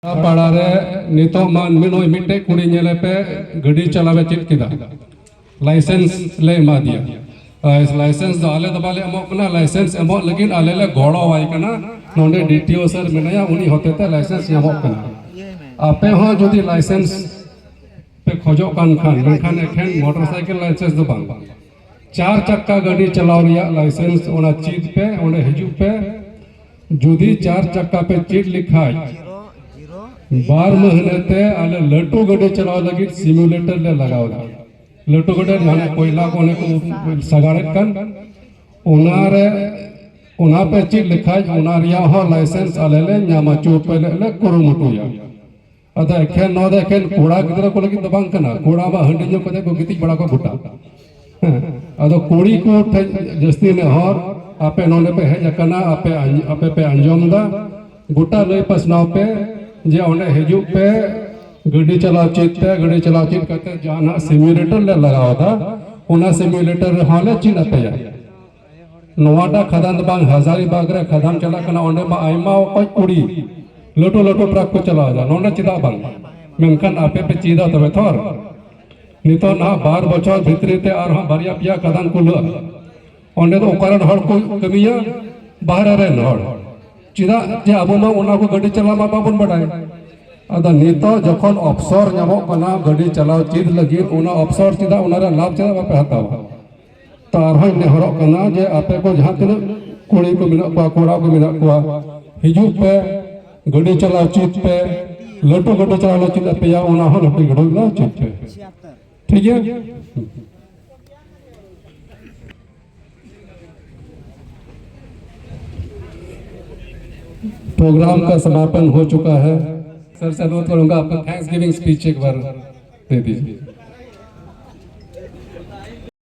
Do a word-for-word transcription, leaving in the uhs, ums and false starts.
ᱯᱟᱲᱟ ᱨᱮ ᱱᱤᱛᱚᱜ ᱢᱟ ᱢᱤᱫ, ᱱᱩᱭ ᱢᱤᱫᱴᱮᱡ ᱠᱩᱲᱤ ᱧᱮᱞᱮ ᱯᱮ, ᱜᱟᱹᱰᱤ ᱪᱟᱞᱟᱣᱮ ᱪᱮᱫ ᱠᱮᱫᱟ, ᱞᱟᱭᱥᱮᱱᱥ ᱞᱮ ᱮᱢᱟ ᱫᱮᱭᱟ᱾ ᱞᱟᱭ-, ᱞᱟᱭᱥᱮᱱᱥ ᱫᱚ ᱟᱞᱮ ᱫᱚ ᱵᱟᱞᱮ ᱮᱢᱚᱜ ᱠᱟᱱᱟ, ᱞᱟᱭᱥᱮᱱᱥ ᱮᱢᱚᱜ ᱞᱟᱹᱜᱤᱫ ᱟᱞᱮ ᱞᱮ ᱜᱚᱲᱚᱣᱟᱭ ᱠᱟᱱᱟ᱾ ᱱᱚᱰᱮ ᱰᱤ ᱴᱤ ᱳ ᱥᱟᱨ ᱢᱮᱱᱟᱭᱟ, ᱩᱱᱤ ᱦᱚᱛᱮᱛᱮ ᱞᱟᱭᱥᱮᱱᱥ ᱧᱟᱢᱚᱜ ᱠᱟᱱᱟ᱾ ᱟᱯᱮ ᱦᱚᱸ ᱡᱩᱫᱤ ᱞᱟᱭᱥᱮᱱᱥ ᱯᱮ ᱠᱷᱚᱡᱚᱜ ᱠᱟᱱ ᱠᱷᱟᱱ, ᱢᱮᱱᱠᱷᱟᱱ ᱮᱠᱷᱮᱱ ᱢᱚᱴᱚᱨ ᱥᱟᱭᱠᱮᱞ ᱞᱟᱭᱥᱮᱱᱥ ᱫᱚ ᱵᱟᱝ, ᱪᱟᱨ ᱪᱟᱠᱟ ᱜᱟᱹᱰᱤ ᱪᱟᱞᱟᱣ ᱨᱮᱭᱟᱜ ᱞᱟᱭᱥᱮᱱᱥ, ᱚᱱᱟ ᱪᱮᱫ ᱯᱮ, ᱚᱸᱰᱮ ᱦᱤᱡᱩᱜ ᱯᱮ᱾ ᱡᱩᱫᱤ ᱪᱟᱨ ᱪᱟᱠᱟ ᱯᱮ ᱪᱮᱫ ᱞᱮᱠᱷᱟᱡ, ᱵᱟᱨ ᱢᱟᱹᱦᱱᱟᱹ ᱛᱮ ᱟᱞᱮ ᱞᱟᱹᱴᱩ ᱜᱟᱹᱰᱤ ᱪᱟᱞᱟᱣ ᱞᱟᱹᱜᱤᱫ ᱥᱤᱢᱩᱞᱮᱴᱚᱨ ᱞᱮ ᱞᱟᱜᱟᱣ ᱮᱫᱟ᱾ ᱞᱟᱹᱴᱩ ᱜᱟᱹᱰᱤ ᱢᱟᱱᱮ ᱠᱚᱭᱞᱟ ᱠᱚ ᱚᱱᱮ ᱠᱚ ᱥᱟᱜᱟᱲᱮᱫ ᱠᱟᱱ, ᱚᱱᱟ ᱨᱮ, ᱚᱱᱟ ᱯᱮ ᱪᱮᱫ ᱞᱮᱠᱷᱟᱡ ᱚᱱᱟ ᱨᱮᱭᱟᱜ ᱦᱚᱸ ᱞᱟᱭᱥᱮᱱᱥ ᱟᱞᱮ ᱞᱮ ᱧᱟᱢ ᱦᱚᱪᱚ ᱯᱮ ᱞᱮ, ᱞᱮ ᱠᱩᱨᱩᱢᱩᱴᱩᱭᱟ᱾ ᱟᱫᱚ ᱮᱠᱷᱮᱱ, ᱱᱚᱣᱟ ᱫᱚ ᱮᱠᱷᱮᱱ ᱠᱚᱲᱟ ᱜᱤᱫᱽᱨᱟᱹ ᱠᱚ ᱞᱟᱹᱜᱤᱫ ᱫᱚ ᱵᱟᱝ ᱠᱟᱱᱟ᱾ ᱠᱚᱲᱟ ᱢᱟ ᱦᱟᱺᱰᱤ ᱧᱩ ᱠᱟᱛᱮ ᱠᱚ ᱜᱤᱛᱤᱡ ᱵᱟᱲᱟ ᱠᱚ ᱜᱚᱴᱟ᱾ ᱦᱮᱸ, ᱟᱫᱚ ᱠᱩᱲᱤ ᱠᱚ ᱴᱷᱮᱱ ᱡᱟᱹᱥᱛᱤ ᱱᱮᱦᱚᱨ, ᱟᱯᱮ ᱱᱚᱰᱮ ᱯᱮ ᱦᱮᱡ ᱟᱠᱟᱱᱟ, ᱟᱯᱮ ᱟᱸᱡ-, ᱟᱯᱮ ᱯᱮ ᱟᱸᱡᱚᱢ ᱮᱫᱟ, ᱜᱚᱴᱟ ᱞᱟᱹᱭ ᱯᱟᱥᱱᱟᱣ ᱯᱮ ᱡᱮ ᱚᱸᱰᱮ ᱦᱤᱡᱩᱜ ᱯᱮ, ᱜᱟᱹᱰᱤ ᱪᱟᱞᱟᱣ ᱪᱮᱫ ᱯᱮ, ᱜᱟᱹᱰᱤ ᱪᱟᱞᱟᱣ ᱪᱮᱫ ᱠᱟᱛᱮ ᱡᱟᱦᱟᱱᱟᱜ ᱥᱤᱢᱩᱞᱮᱴᱚᱨ ᱞᱮ ᱞᱟᱜᱟᱣ ᱮᱫᱟ, ᱚᱱᱟ ᱥᱤᱢᱩᱞᱮᱴᱚᱨ ᱨᱮᱦᱚᱸ ᱞᱮ ᱪᱮᱫ ᱟᱯᱮᱭᱟ᱾ ᱱᱚᱣᱟᱴᱟᱜ ᱠᱷᱟᱫᱟᱱ ᱫᱚ ᱵᱟᱝ, ᱦᱟᱡᱟᱨᱤᱵᱟᱜᱽ ᱨᱮ ᱠᱷᱟᱫᱟᱱ ᱪᱟᱞᱟᱜ ᱠᱟᱱᱟ, ᱚᱸᱰᱮ ᱢᱟ ᱟᱭᱢᱟ ᱚᱠᱚᱡ ᱠᱩᱲᱤ ᱞᱟᱹᱴᱩ ᱞᱟᱹᱴᱩ ᱴᱨᱟᱠ ᱠᱚ ᱪᱟᱞᱟᱣ ᱮᱫᱟ, ᱱᱚᱸᱰᱮ ᱪᱮᱫᱟᱜ ᱵᱟᱝ? ᱢᱮᱱᱠᱷᱟᱱ ᱟᱯᱮ ᱯᱮ ᱪᱮᱫᱟ ᱛᱚᱵᱮ ᱛᱷᱚᱨ᱾ ᱱᱤᱛᱚᱜ ᱱᱟᱦᱟᱜ ᱵᱟᱨ ᱵᱚᱪᱷᱚᱨ ᱵᱷᱤᱛᱨᱤ ᱛᱮ ᱟᱨᱦᱚᱸ ᱵᱟᱨᱭᱟ ᱯᱮᱭᱟ ᱠᱷᱟᱫᱟᱱ ᱠᱷᱩᱞᱟᱹᱜᱼᱟ᱾ ᱚᱸᱰᱮ ᱫᱚ ᱚᱠᱟ ᱨᱮᱱ ᱦᱚᱲ ᱠᱚ ᱠᱟᱹᱢᱤᱭᱟ? ᱵᱟᱦᱨᱮ ᱨᱮᱱ ᱦᱚᱲ᱾ ᱪᱮᱫᱟᱜ ᱡᱮ ᱟᱵᱚ ᱢᱟ ᱚᱱᱟ ᱠᱚ ᱜᱟᱹᱰᱤ ᱪᱟᱞᱟᱣ ᱢᱟ ᱵᱟᱵᱚᱱ ᱵᱟᱰᱟᱭ᱾ ᱟᱫᱚ ᱱᱤᱛᱚᱜ ᱡᱚᱠᱷᱚᱱ ᱚᱯᱥᱚᱨ ᱧᱟᱢᱚᱜ ᱠᱟᱱᱟ ᱜᱟᱹᱰᱤ ᱪᱟᱞᱟᱣ ᱪᱮᱫ ᱞᱟᱹᱜᱤᱫ, ᱚᱱᱟ ᱚᱯᱥᱚᱨ ᱪᱮᱫᱟᱜ, ᱚᱱᱟ ᱨᱮᱭᱟᱜ ᱞᱟᱵᱷ ᱪᱮᱫᱟᱜ ᱵᱟᱯᱮ ᱦᱟᱛᱟᱣᱟ? ᱛᱚ ᱟᱨᱦᱚᱸᱧ ᱱᱮᱦᱚᱨᱚᱜ ᱠᱟᱱᱟ ᱡᱮ ᱟᱯᱮ ᱠᱚ ᱡᱟᱦᱟᱸ ᱛᱤᱱᱟᱹᱜ ᱠᱩᱲᱤ ᱠᱚ ᱢᱮᱱᱟᱜ ᱠᱚᱣᱟ, ᱠᱚᱲᱟ ᱠᱚ ᱢᱮᱱᱟᱜ ᱠᱚᱣᱟ, ᱦᱤᱡᱩᱜ ᱯᱮ, ᱜᱟᱹᱰᱤ ᱪᱟᱞᱟᱣ ᱪᱮᱫ ᱯᱮ, ᱞᱟᱹᱴᱩ ᱜᱟᱹᱰᱤ ᱪᱟᱞᱟᱣ ᱞᱮ ᱪᱮᱫ ᱟᱯᱮᱭᱟ, ᱚᱱᱟ ᱦᱚᱸ ᱞᱟᱹᱴᱩ ᱜᱟᱹᱰᱤ ᱞᱮ ᱪᱮᱫ ᱯᱮ᱾ ᱴᱷᱤᱠ ᱜᱮᱭᱟ? प्रोग्राम का समापन हो चुका है। सर से अनुरोध करूंगा, आपका थैंक्सगिविंग स्पीच एक बार दे दीजिए।